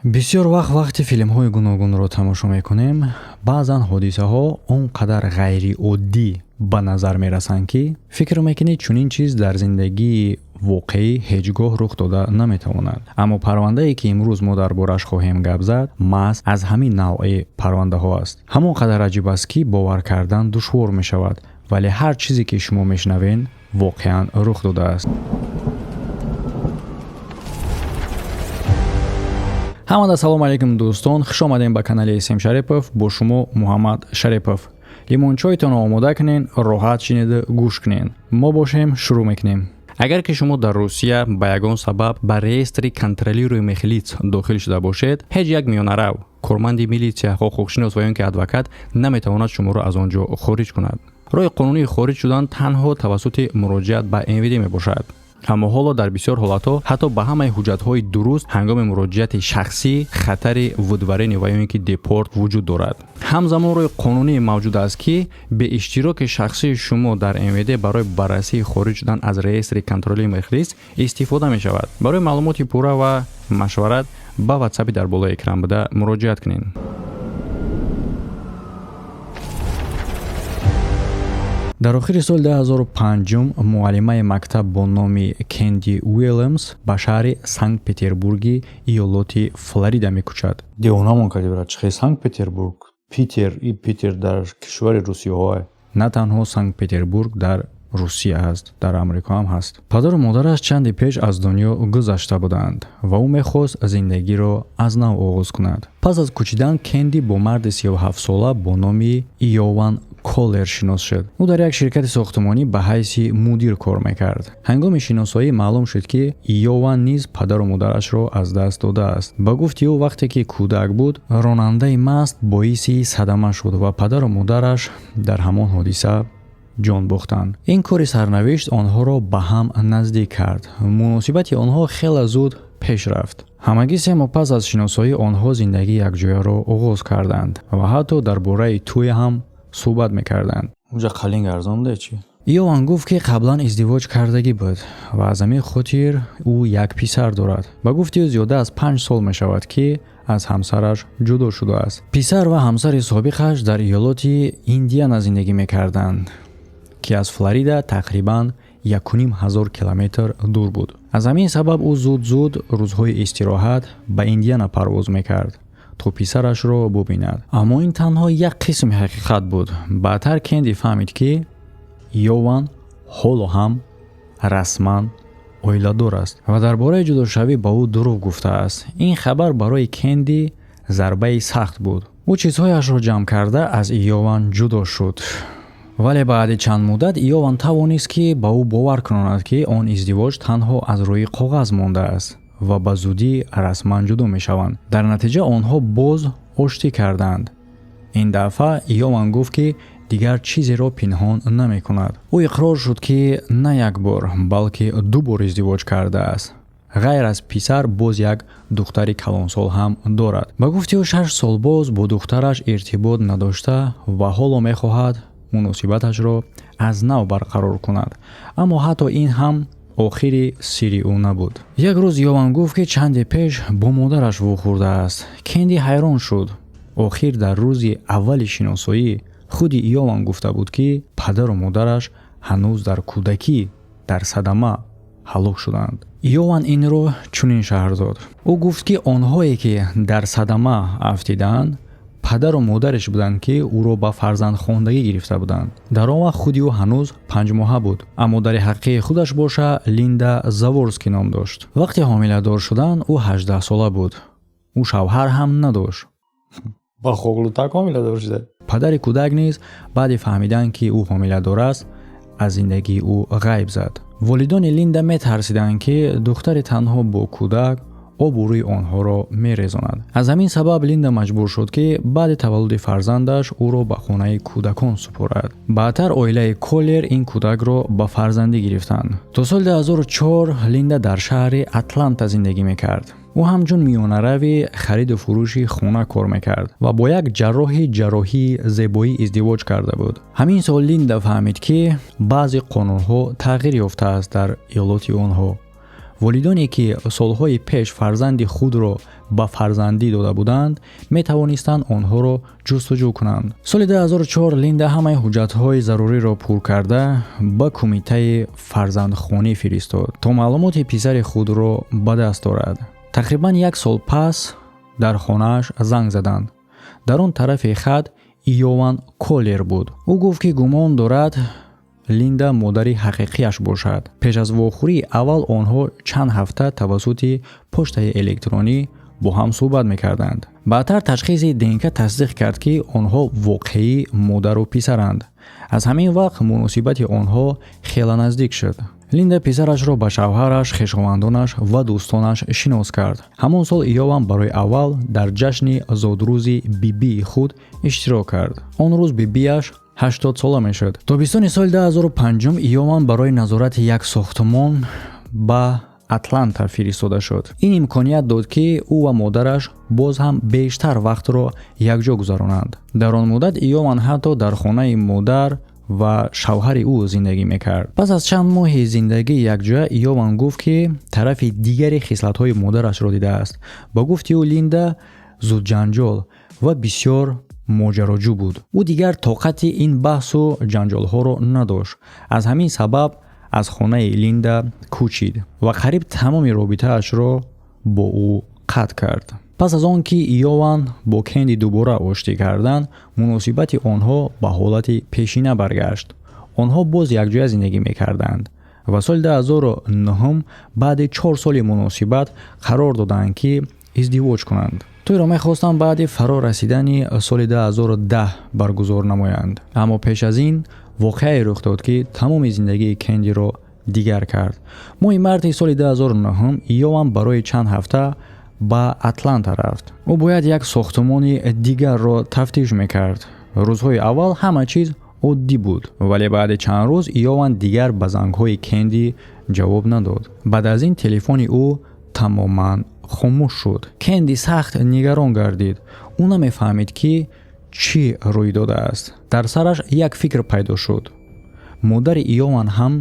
Бисёр вақт, вақти филмҳои гуногунро тамошо мекунем, баъзан ҳодисаҳо он қадар ғайриоддӣ ба назар мерасанд, ки фикр мекунӣ, чунин чиз дар зиндагии воқеӣ ҳеҷ гоҳ рух дода наметавонад. Аммо парвандае, ки имрӯз мо дар борааш хоҳем гап зад, маҳз аз ҳамин навъи парвандаҳо аст. Ҳамон қадар аҷиб аст, ки бовар кардан душвор мешавад, вале ҳар чизе, ки шумо мешунавед, воқеан рух додааст. Ҳамада салому алайкум, дӯстон, хуш омадем ба канали См Шарипов. Бо шумо Муҳаммад Шарипов. Лимончойтонро омода кунен, роҳат шинеду гӯш кунен. Мо бошем, шурӯъ мекунем. Агар ки шумо дар Русия ба ягон сабаб ба реестри контролируемых лиц дохил шуда бошед, ҳеҷ як миёнарав, корманди милитсия, ҳуқуқшинос ва ё ин ки адвокат наметавонад шуморо аз он ҷо хориҷ кунад. Роҳи қонунии хориҷ шудан танҳо тавассути муроҷиат ба МВД мебошад. Аммо ҳоло дар бисёр ҳолатҳо, ҳатто ба ҳамаи ҳуҷҷатҳои дуруст, ҳангоми муроҷиати шахсӣ хатари выдворение ва ё ин ки депорт вуҷуд дорад. Ҳамзамон роҳи қонунӣ мавҷуд аст, ки беиштироки шахсии шумо дар МВД барои баррасии хориҷ шудан аз реестри контролируемых лиц истифода мешавад. Барои маълумоти пурра ва машварат ба ватсапи дар болои экран буда муроҷиат кунед. Дар охири соли 2005 муаллимаи мактаб бо номи Кенди Уилямс ба шаҳри Санкт Петербурги иёлоти Флорида мекӯчад. Девонамон карди, брат, чихе Санкт Петербург? Питер и Питер дар кишвари русиҳое. На танҳо Санкт Петербург дар Русия ҳаст, дар Амрико ҳам ҳаст. Падару модараш чанде пеш аз дунё гузашта буданд ва ӯ мехост зиндагиро аз нав оғоз кунад. Пас аз кӯчидан Кенди бо марди 37сола бо номи Иован Колер шинос шуд. Ӯ дар як ширкати сохтмонӣ ба ҳайси мудир кор мекард. Ҳангоми шиносоӣ маълум шуд, ки Иован низ падару модарашро аз даст додааст. Ба гуфти ӯ, вақте ки кӯдак буд, ронандаи маст боиси садама шуд ва падару модараш дар ҳамон ҳодиса ҷон бохтанд. Ин кори сарнавишт онҳоро ба ҳам наздик кард. Муносибати онҳо хеле зуд пеш рафт. Ҳамагӣ 3 моҳ пас аз шиносоӣ онҳо зиндагии якҷояро оғоз карданд ва ҳатто дар бораи тӯй ҳам суҳбат мекарданд. Унҷа қалин гарзонда чӣ? Иован гуфт, ки қаблан издивоҷ кардагӣ буд ва аз ҳамин хотир ӯ як писар дорад. Ба гуфти ӯ, зиёда аз 5 сол мешавад, ки аз ҳамсараш ҷудо шудааст. Писар ва ҳамсари собиқаш дар иёлоти Индиана зиндагӣ мекарданд, ки аз Флорида тақрибан 1500 километр дур буд. Аз ҳамин сабаб ӯ зуд зуд рӯзҳои истироҳат ба Индиана парвоз мекард, то писарашро бубинад. Аммо ин танҳо як қисми ҳақиқат буд. Баъдтар Кенди фаҳмид, ки Йован ҳоло ҳам расман оиладор аст ва дар бораи ҷудошавӣ ба ӯ дурӯғ гуфтааст. Ин хабар барои Кенди зарбаи сахт буд. Ӯ чизҳояшро ҷамъ карда, аз Иован ҷудо шуд. Вале баъди чанд муддат Иован тавонист, ки ба ӯ бовар кунонад, ки он издивоҷ танҳо аз рӯи коғаз мондааст ва ба зудӣ расман ҷудо мешаванд. Дар натиҷа онҳо боз оштӣ карданд. Ин дафъа Иован гуфт, ки дигар чизеро пинҳон намекунад. Ӯ иқрор шуд, ки на як бор, балки ду бор издивоҷ кардааст. Ғайр аз писар боз як духтари калонсол ҳам дорад. Ба гуфти ӯ, 6 сол боз бо духтараш иртибот надошта ва ҳоло мехоҳад муносибаташро аз нав барқарор кунад. Аммо ҳатто ин ҳам охири сирри ӯ набуд. Як рӯз Йован гуфт, ки чанде пеш бо модараш вохӯрдааст. Кенди ҳайрон шуд. Охир дар рӯзи аввали шиносоӣ худи Иован гуфта буд, ки падару модараш ҳанӯз дар кӯдакӣ дар садама ҳалок шуданд. Иован инро чунин шарҳ дод. Ӯ гуфт, ки онҳое, ки дар садама афтидаанд, падару модареш буданд, ки ӯро ба фарзандхондагӣ гирифта буданд. Дар он вақт худи ӯ ҳанӯз 5-моҳа буд. Аммо модари ҳақиқии худаш боша Линда Заворский ном дошт. Вақте ҳомиладор шудан, ӯ 18сола буд. Ӯ шавҳар ҳам надошт. Ба хоглутак ҳомиладор шуда. Падари кӯдак низ баъди фаҳмидан, ки ӯ ҳомиладор аст, аз зиндагии ӯ ғайб зад. Волидони Линда метарсиданд, ки духтари танҳо бо кӯдак обрӯи онҳоро мерезонад. Аз ҳамин сабаб Линда маҷбур шуд, ки баъди таваллуди фарзандаш ӯро ба хонаи кӯдакон супорад. Баъдтар оилаи Колер ин кӯдакро ба фарзандӣ гирифтанд. То соли 2004 Линда дар шаҳри Атланта зиндагӣ мекард. Ӯ ҳамчун миёнарави хариду фурӯши хона кор мекард ва бо як ҷарроҳи ҷарроҳии зебоӣ издивоҷ карда буд. Ҳамин сол Линда фаҳмид, ки баъзе қонунҳо тағйир ёфтааст дар иёлоти онҳо. Волидоне ки солҳои пеш фарзанди худро ба фарзандӣ дода буданд, метавонистанд онҳоро ҷустуҷӯ кунанд. Соли 2004 Линда ҳамаи ҳуҷҷатҳои заруриро пур карда ба кумитаи фарзандхонӣ фиристод, то маълумоти писари худро ба даст орад. Тақрибан як сол пас дар хонааш занг заданд. Дар он тарафи хат Иован Колер буд. Ӯ гуфт, ки гумон дорад Линда модари ҳақиқияш бошад. Пеш аз вохӯрии аввал онҳо чанд ҳафта тавассути почтаи электронӣ бо ҳам суҳбат мекарданд. Баъдтар ташхиси ДНК тасдиқ кард, ки онҳо воқеӣ модару писаранд. Аз ҳамин вақт муносибати онҳо хеле наздик шуд. Линда писарашро ба шавҳараш, хешовандонаш ва дӯстонаш шинос кард. Ҳамон сол Иован барои аввал дар ҷашни зодрӯзи бибии худ иштирок кард. Он рӯз бибиаш 80 сола мешуд. Тобистони соли 2005 Иован барои назорати як сохтмон ба Атланта фиристода шуд. Ин имконият дод, ки ӯ ва модараш боз ҳам бештар вақтро якҷо гузаронанд. Дар он муддат Иован ҳатто дар хонаи модар ва шавҳари ӯ зиндагӣ мекард. Пас аз чанд моҳи зиндагии якҷоя Иован гуфт, ки тарафи дигари хислатҳои модарашро дидааст. Ба гуфти ӯ, Линда зудҷанҷол ва бисёр моҷароҷӯ буд. Ӯ дигар тоқати ин баҳсу ҷанҷолҳоро надошт. Аз ҳамин сабаб аз хонаи Линда кӯчид ва қариб тамоми робитаашро бо ӯ қатъ кард. Пас аз он ки Иован бо Кенди дубора оштӣ карданд, муносибати онҳо ба ҳолати пешина баргашт. Онҳо боз якҷоя зиндагӣ мекарданд ва соли 2009 баъди 4 соли муносибат қарор доданд, ки издивоҷ кунанд. Тӯйро мехостанд баъди фаро расидани соли 2010 баргузор намоянд. Аммо пеш аз ин воқеае рух дод, ки тамоми зиндагии Кендиро дигар кард. Моҳи марти соли 2009 Иован барои чанд ҳафта ба Атланта рафт. Ӯ бояд як сохтмони дигарро тафтиш мекард. Рӯзҳои аввал ҳама чиз оддӣ буд, вале баъди чанд рӯз Иован дигар ба зангҳои Кенди ҷавоб надод. Баъд аз ин телефони ӯ тамоман хомӯш шуд. Кенди сахт нигарон гардид. Ӯ намефаҳмид, ки чӣ рӯй додааст. Дар сараш як фикр пайдо шуд. Модари Иован ҳам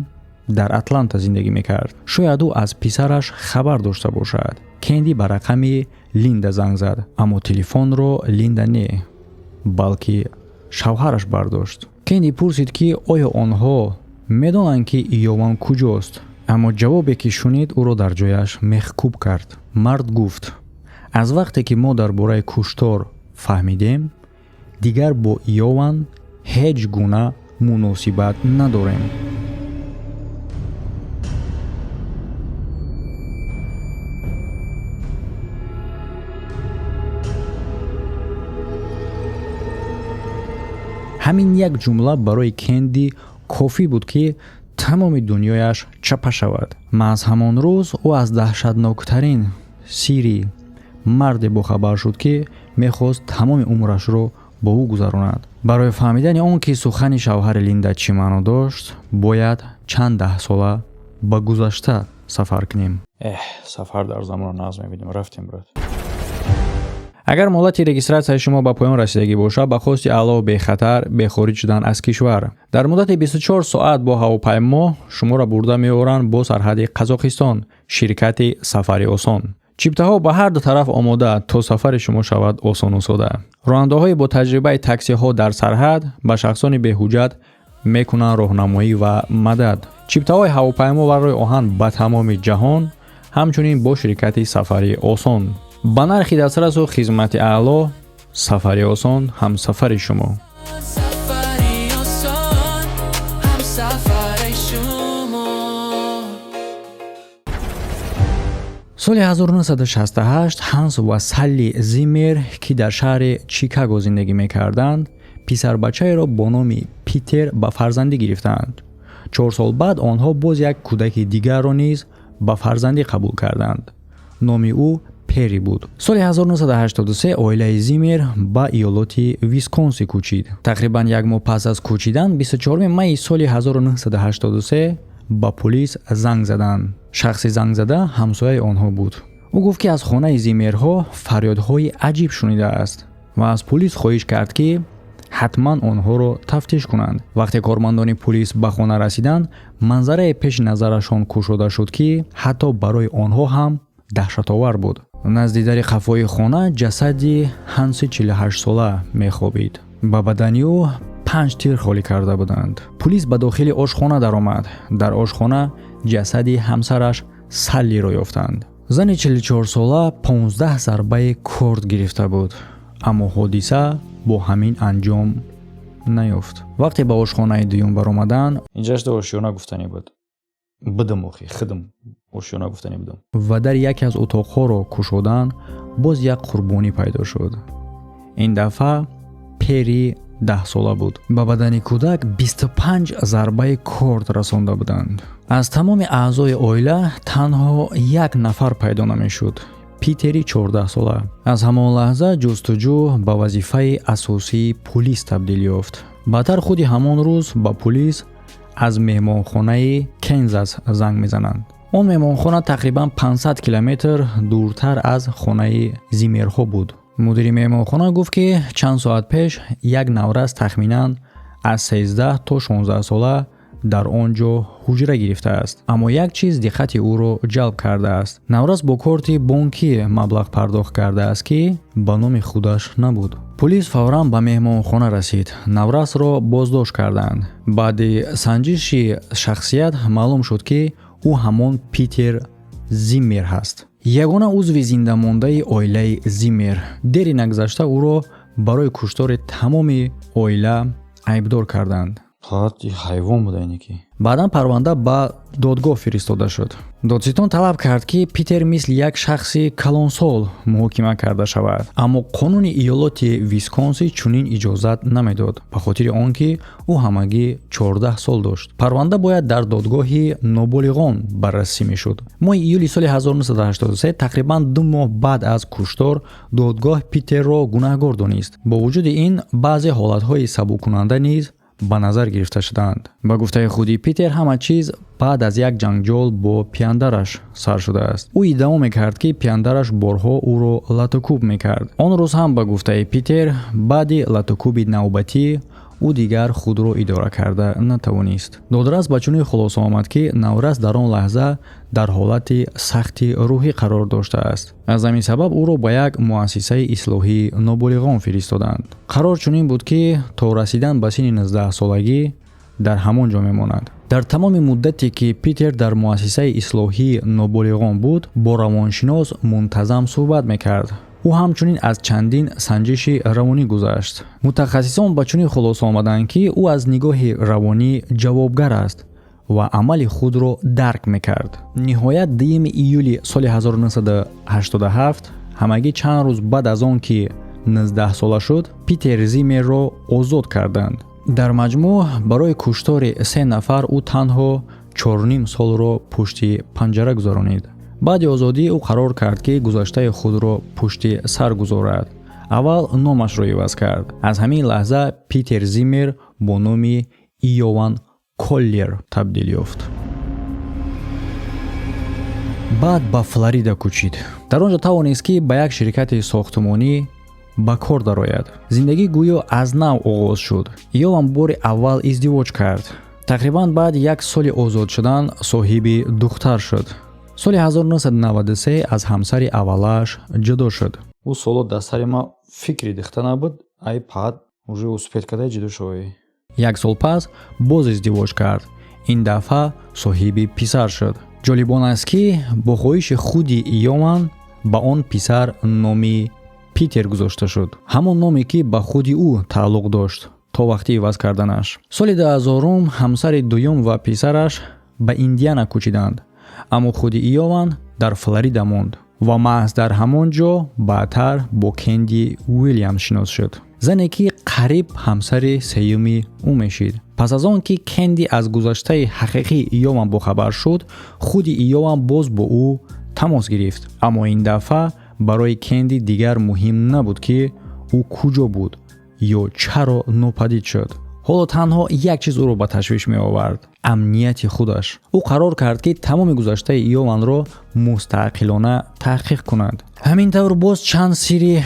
дар Атланта зиндагӣ мекард. Шояд ӯ аз писараш хабар дошта бошад. Кенди ба рақами Линда занг зад, аммо телефонро Линда не, балки шавҳараш бардошт. Кенди пурсид, ки оё онҳо медонанд, ки Иован куҷост, аммо ҷавобе ки шунид, ӯро дар ҷояш мехкӯб кард. Мард гуфт: аз вақте ки мо дар бораи куштор фаҳмидем, дигар бо Иован ҳеҷ гуна муносибат надорем. Ҳамин як ҷумла барои Кенди кофӣ буд, ки тамоми дунёяш чапа шавад. Маҳз ҳамон рӯз ӯ аз даҳшатноктарин сирри марде бохабар шуд, ки мехост тамоми умрашро бо ӯ гузаронад. Барои фаҳмидани он ки сухани шавҳари Линда чӣ маъно дошт, бояд чанд даҳсола ба гузашта сафар кунем. Эҳ, сафар дар замонро нағз мебинем. Рафтем, брат. Агар муҳлати регистратсияи шумо ба поён расидагӣ бошад, ба хости Аллоҳ бехатар бехориҷ шудан аз кишвар дар муддати 24 соат бо ҳавопаймо шуморо бурда меоранд бо сарҳади Қазоқистон. Ширкати «Сафари осон». Чиптаҳо ба ҳар ду тараф омода, то сафари шумо шавад осону сода. Ронандаҳои бо таҷрибаи таксиҳо дар сарҳад ба шахсони беҳуҷҷат мекунанд роҳнамоӣ ва мадад. Чиптаҳои ҳавопаймо ва роҳи оҳан ба тамоми ҷаҳон ҳамчунин бо ширкати «Сафари осон» ба нархи дастрасу хизмати аъло. «Сафари осон» ҳамсафари шумо. Сафари осон, ҳамсафари шумо. Соли 1968 Ҳанс ва Салли Зиммер, ки дар шаҳри Чикаго зиндагӣ мекарданд, писарбачаеро бо номи Питер ба фарзандӣ гирифтанд. 4 сол баъд онҳо боз як кӯдаки дигарро низ ба фарзандӣ қабул карданд. Номи ӯ Пери буд. Соли 1983 оилаи Зиммер ба иёлоти Висконси кӯчид. Тақрибан як моҳ пас аз кӯчидан, 24 майи соли 1983 ба полис занг заданд. Шахси зангзада ҳамсояи онҳо буд. Ӯ гуфт, ки аз хонаи Зиммерҳо фарёдҳои аҷиб шунидааст ва аз полис хоҳиш кард, ки Ҳатман онҳоро тафтиш кунанд. Вақте кормандони пулис ба хона расиданд, манзарае пеши назарашон кушода шуд, ки ҳатто барои онҳо ҳам даҳшатовар буд. Назди дари қафои хона ҷасади Ҳанси 48-сола мехобид. Ба бадани ӯ панҷ тир холӣ карда буданд. Пулис ба дохили ошхона даромад. Дар ошхона ҷасади ҳамсараш Саллиро ёфтанд. Зани 44-сола 15 зарбаи корд гирифта буд. Аммо ҳодиса бо ҳамин анҷом наёфт. Вақте ба ошхонаи дуюм баромаданд Инҷашда ошёна гуфтанӣ буд. Будам охи, худам ошёна гуфтанӣ будам. Ва дар яке аз утоқҳоро кушоданд, боз як қурбонӣ пайдо шуд. Ин дафъа Пери 10-сола буд. Ба бадани кӯдак 25 зарбаи корд расонда буданд. Аз тамоми аъзои оила танҳо як нафар пайдо намешуд: Питери 14-сола. Аз ҳамон лаҳза ҷустуҷӯ ба вазифаи асосии пулис табдил ёфт. Баъдтар худи ҳамон рӯз ба пулис аз меҳмонхонаи Кензас занг мезананд. Он меҳмонхона тақрибан 500 километр дуртар аз хонаи Зиммерҳо буд. Мудири меҳмонхона гуфт, ки чанд соат пеш як наврас тахминан аз 13 то 16 сола дар он ҷо ҳуҷра гирифтааст. Аммо як чиз диққати ӯро ҷалб кардааст: наврас бо корти бонкӣ маблағ пардохт кардааст, ки ба номи худаш набуд. Пулис фавран ба меҳмонхона расид. Наврасро боздошт карданд. Баъди санҷиши шахсият маълум шуд, ки ӯ ҳамон Питер Зиммер ҳаст, ягона узви зиндамондаи оилаи Зиммер. Дери нагузашта ӯро барои куштори тамоми оила айбдор карданд. Фақат ҳайвон буда ине ки. Баъдан парванда ба додгоҳ фиристода шуд. Додситон талаб кард, ки Питер мисли як шахси калонсол муҳокима карда шавад, аммо қонуни иёлоти Висконсин чунин иҷозат намедод, ба хотири он ки ӯ ҳамагӣ 14 сол дошт. Парванда бояд дар додгоҳи ноболиғон баррасӣ мешуд. Моҳи июли соли 1983, тақрибан 2 моҳ баъд аз куштор, додгоҳ Питерро гунаҳгор донист. Бо вуҷуди ин, баъзе ҳолатҳои сабуккунанда низ ба назар гирифта шудаанд. Ба гуфтаи худи Питер, ҳама чиз баъд аз як ҷанҷол бо пиандараш сар шудааст. Ӯ иддао мекард, ки пиандараш борҳо ӯро латукӯб мекард. Он рӯз ҳам, ба гуфтаи Питер, баъди латукӯби навбатӣ ӯ дигар худро идора карда натавонист. Додрас ба чунин хулоса омад, ки наврас дар он лаҳза дар ҳолати сахти рӯҳӣ қарор доштааст. Аз ҳамин сабаб ӯро ба як муассисаи ислоҳии ноболиғон фиристоданд. Қарор чунин буд, ки то расидан ба синни 19-солагӣ дар ҳамон ҷо мемонад. Дар тамоми муддате, ки Питер дар муассисаи ислоҳии ноболиғон буд, бо равоншинос мунтазам суҳбат мекард. Ӯ ҳамчунин аз чандин санҷиши равонӣ гузашт. Мутахассисон ба чунин хулоса омаданд, ки ӯ аз нигоҳи равонӣ ҷавобгар аст ва амали худро дарк мекард. Ниҳоят, 2 июли соли 1987, ҳамагӣ чанд рӯз баъд аз он ки 19-сола шуд, Питер Зиммерро озод карданд. Дар маҷмӯъ барои куштори се нафар ӯ танҳо 4,5 солро пушти панҷара гузаронид. Баъди озодӣ ӯ қарор кард, ки гузаштаи худро пушти сар гузорад. Аввал номашро иваз кард. Аз ҳамин лаҳза Питер Зиммер бо номи Иован Коллер табдил ёфт. Баъд ба Флорида кӯчид. Дар он ҷо тавонист, ки ба як ширкати сохтмонӣ ба кор дарояд. Зиндагӣ гӯё аз нав оғоз шуд. Иован бори аввал издивоҷ кард. Тақрибан баъди як соли озод шудан соҳиби духтар шуд. Соли 1993 аз ҳамсари аввалааш ҷудо шуд. Ӯ соло дар сари ман фикри дихта набуд, ай паат уже успеть карда ҷудо шавӣ. Як сол пас боз издивоҷ кард. Ин дафъа соҳиби писар шуд. Ҷолиб он аст, ки бо хоҳиши худи Иован ба он писар номи Питер гузошта шуд, ҳамон номе, ки ба худи ӯ тааллуқ дошт то вақти иваз карданаш. Соли 2000-ум ҳамсари дуюм ва писараш ба Индиана кӯчиданд, аммо худи Иован дар Флорида монд ва маҳз дар ҳамон ҷо баъдтар бо Кенди Уилямс шинос шуд, зане, ки қариб ҳамсари сеюми ӯ мешид. Пас аз он ки Кенди аз гузаштаи ҳақиқии Иован бохабар шуд, худи Иован боз бо ӯ тамос гирифт. Аммо ин дафъа барои Кенди дигар муҳим набуд, ки ӯ куҷо буд ё чаро нопадид шуд. Ҳоло танҳо як чиз ӯро ба ташвиш меовард: Амнияти худаш. Ӯ қарор кард, ки тамоми гузаштаи Иованро мустақилона таҳқиқ кунад. Ҳамин тавр, боз чанд сирри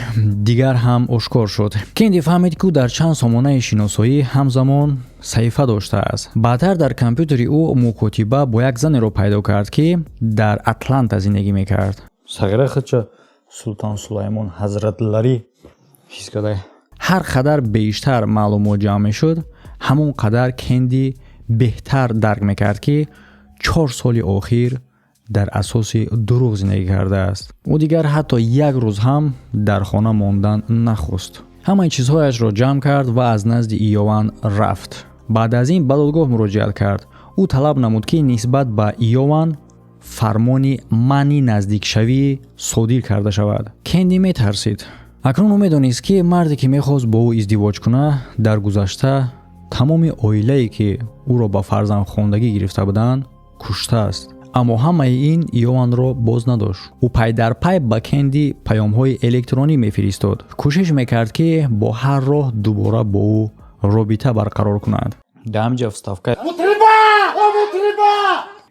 дигар ҳам ошкор шуд. Кенди фаҳмид, ки ӯ дар чанд сомонаи шиносоӣ ҳамзамон саҳифа доштааст. Баъдтар дар компютери ӯ мукотиба бо як занеро пайдо кард, ки дар Атланта зиндагӣ мекард. Сағира худша Султон Сулаймон ҳазратларӣ ҳис карда. Ҳар қадар бештар маълумот ҷамъ мешуд, ҳамон қадар Кенди беҳтар дарк мекард, ки 4 соли охир дар асоси дурӯғ зиндагӣ кардааст. Ӯ дигар ҳатто як рӯз ҳам дар хона мондан нахост. Ҳамаи чизҳояшро ҷамъ кард ва аз назди Иован рафт. Баъд аз ин ба додгоҳ муроҷиат кард. Ӯ талаб намуд, ки нисбат ба Иован фармони манъи наздикшавӣ содир карда шавад. Кенди метарсид. Акнун ӯ медонист, ки марде, ки мехост бо ӯ издивоҷ кунад, дар гузашта тамоми оилае, ки ӯро ба фарзандхондагӣ гирифта буданд, куштааст. Аммо ҳамаи ин Иованро боз надошт. Ӯ пай дар пай ба Кенди паёмҳои электронӣ мефиристод, кӯшиш мекард, ки бо ҳар роҳ дубора бо ӯ робита барқарор кунад. Даҳамҷа вставка.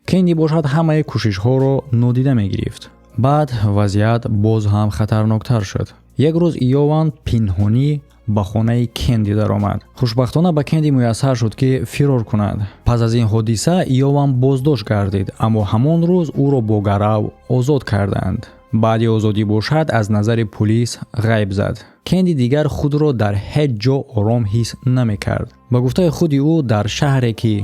Кенди бошад, ҳамаи кӯшишҳоро нодида мегирифт. Баъд вазъият боз ҳам хатарноктар шуд. Як рӯз Иован пинҳонӣ ба хонаи Кенди даромад. Хушбахтона, ба Кенди муяссар шуд, ки фирор кунад. Пас аз ин ҳодиса Иован боздошт гардид, аммо ҳамон рӯз ӯро бо гарав озод карданд. Баъди озодӣ бошад, аз назари пулис ғайб зад. Кенди дигар худро дар ҳеҷ ҷо ором ҳис намекард. Ба гуфтаи худи ӯ, дар шаҳре ки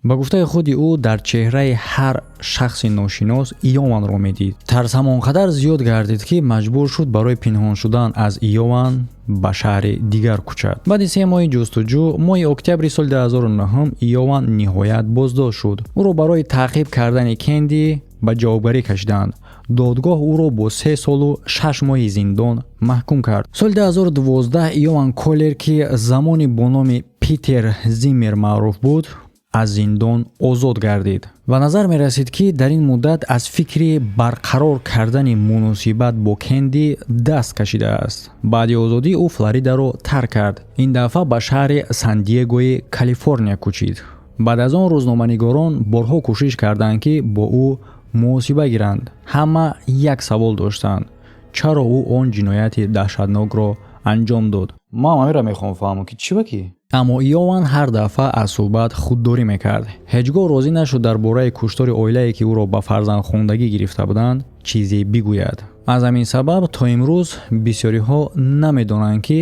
ба гуфтаи худи ӯ, дар чеҳраи ҳар шахси ношинос Иованро медид. Тарс ҳамон қадар зиёд гардид, ки маҷбур шуд барои пинҳон шудан аз Иован ба шаҳри дигар кӯчад. Баъди 3 моҳи ҷустуҷӯ, моҳи октябри соли 2009 Иован ниҳоят боздошт шуд. Ӯро барои таъқиб кардани Кенди ба ҷавобгарӣ кашиданд. Додгоҳ ӯро бо 3 солу 6 моҳи зиндон маҳкум кард. Соли 2012 Иован Колер, ки замони бо номи Питер Зиммер маъруф буд, аз зиндон озод гардид. Ба назар мерасид, ки дар ин муддат аз фикри барқарор кардани муносибат бо Кенди даст кашидааст. Баъди озодӣ ӯ Флоридаро тарк кард. Ин дафъа ба шаҳри Сан-Диегои Калифорния кӯчид. Баъд аз он рӯзноманигорон борҳо кӯшиш карданд, ки бо ӯ муҳосиба гиранд. Ҳама як савол доштанд: чаро ӯ он ҷинояти даҳшатнокро анҷом дод? Ман ҳаминро мехоҳам фаҳмам, ки чӣ ба ки. Аммо Иован ҳар дафъа аз суҳбат худдорӣ мекард. Ҳеҷ гоҳ розӣ нашуд дар бораи куштори оилае, ки ӯро ба фарзандхондагӣ гирифта буданд, чизе бигӯяд. Аз ҳамин сабаб то имрӯз бисёриҳо намедонанд, ки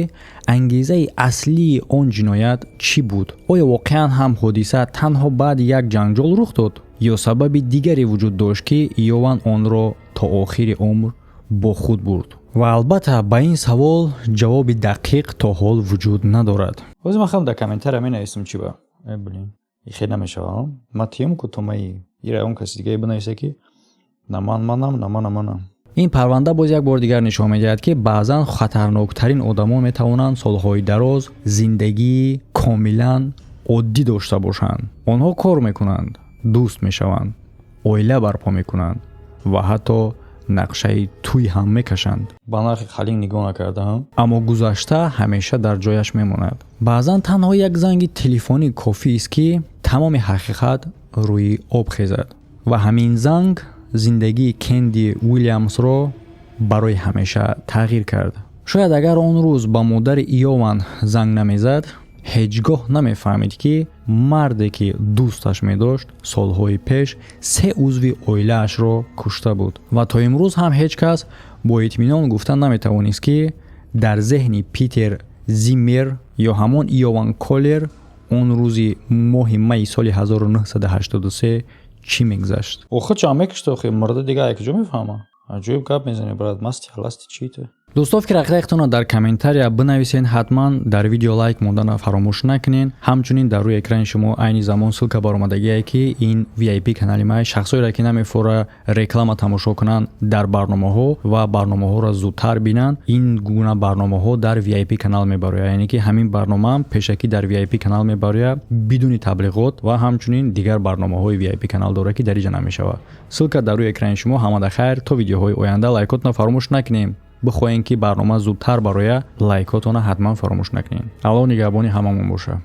ангезаи аслии он ҷиноят чӣ буд. Оё воқеан ҳам ҳодиса танҳо баъди як ҷанҷол рух дод ё сабаби дигаре вуҷуд дошт, ки Иован онро то охири умр бо худ бурд? Ва албатта, ба ин савол ҷавоби дақиқ то ҳол вуҷуд надорад. Ҳозир ман хеле дар комментария менависам, чӣ ба э блин, хел намешава. Ма тиём ку томаи ира он каси дигае бинависа, ки на ман манам, на мана манам. Ин парванда боз як бор дигар нишон медиҳад, ки баъзан хатарноктарин одамон метавонанд солҳои дароз зиндагии комилан оддӣ дошта бошанд. Онҳо кор мекунанд, дӯст мешаванд, оила барпо мекунанд ва ҳатто нақшаи тӯй ҳам мекашанд. Ба нархи қалин нигоҳ накардаам. Аммо гузашта ҳамеша дар ҷояш мемонад. Баъзан танҳо як занги телефонӣ кофист, ки тамоми ҳақиқат рӯи об хезад. Ва ҳамин занг зиндагии Кенди Уилямсро барои ҳамеша тағйир кард. Шояд агар он рӯз ба модари Иован занг намезад, ҳеҷ гоҳ намефаҳмид, ки марде, ки дӯсташ медошт, солҳои пеш се узви оилаашро кушта буд. Ва то имрӯз ҳам ҳеҷ кас бо итминон гуфта наметавонист, ки дар зеҳни Питер Зиммер ё ҳамон Иован Колер он рӯзи моҳи майи соли 1983 чӣ мегузашт. Охир чам мекушта, охи мурда дига як ҷо мефаҳма. Аҷоиб гап мезанӣ, брат, масти ҳаласти чӣ ту? Дӯсто, фикри ақидаятонро дар комментария бинависен. Ҳатман дар видео лайк мондана фаромӯш накунен. Ҳамчунин дар рӯи экрани шумо айни замон ссылка баромадагие, ки ин VIP канали май. Шахсоеро, ки намефора реклама тамошо кунанд дар барномаҳо ва барномаҳоро зудтар бинанд, ин гуна барномаҳо дар VIP канал мебарояд. Яъне ки ҳамин барномаам пешакӣ дар VIP канал мебарояд, бидуни таблиғот. Ва ҳамчунин дигар барномаҳои VIP канал дорад, ки дар иҷа намешавад. Ссылка дар рӯи экрани шумо. Ҳамада хайр, то видеоҳои оянда. Лайкотонро фаромӯш накунем. Бихоҳем, ки барнома зудтар барояд, лайкотонро ҳатман фаромӯш накунед. Аллоҳ нигаҳбони ҳамамон боша.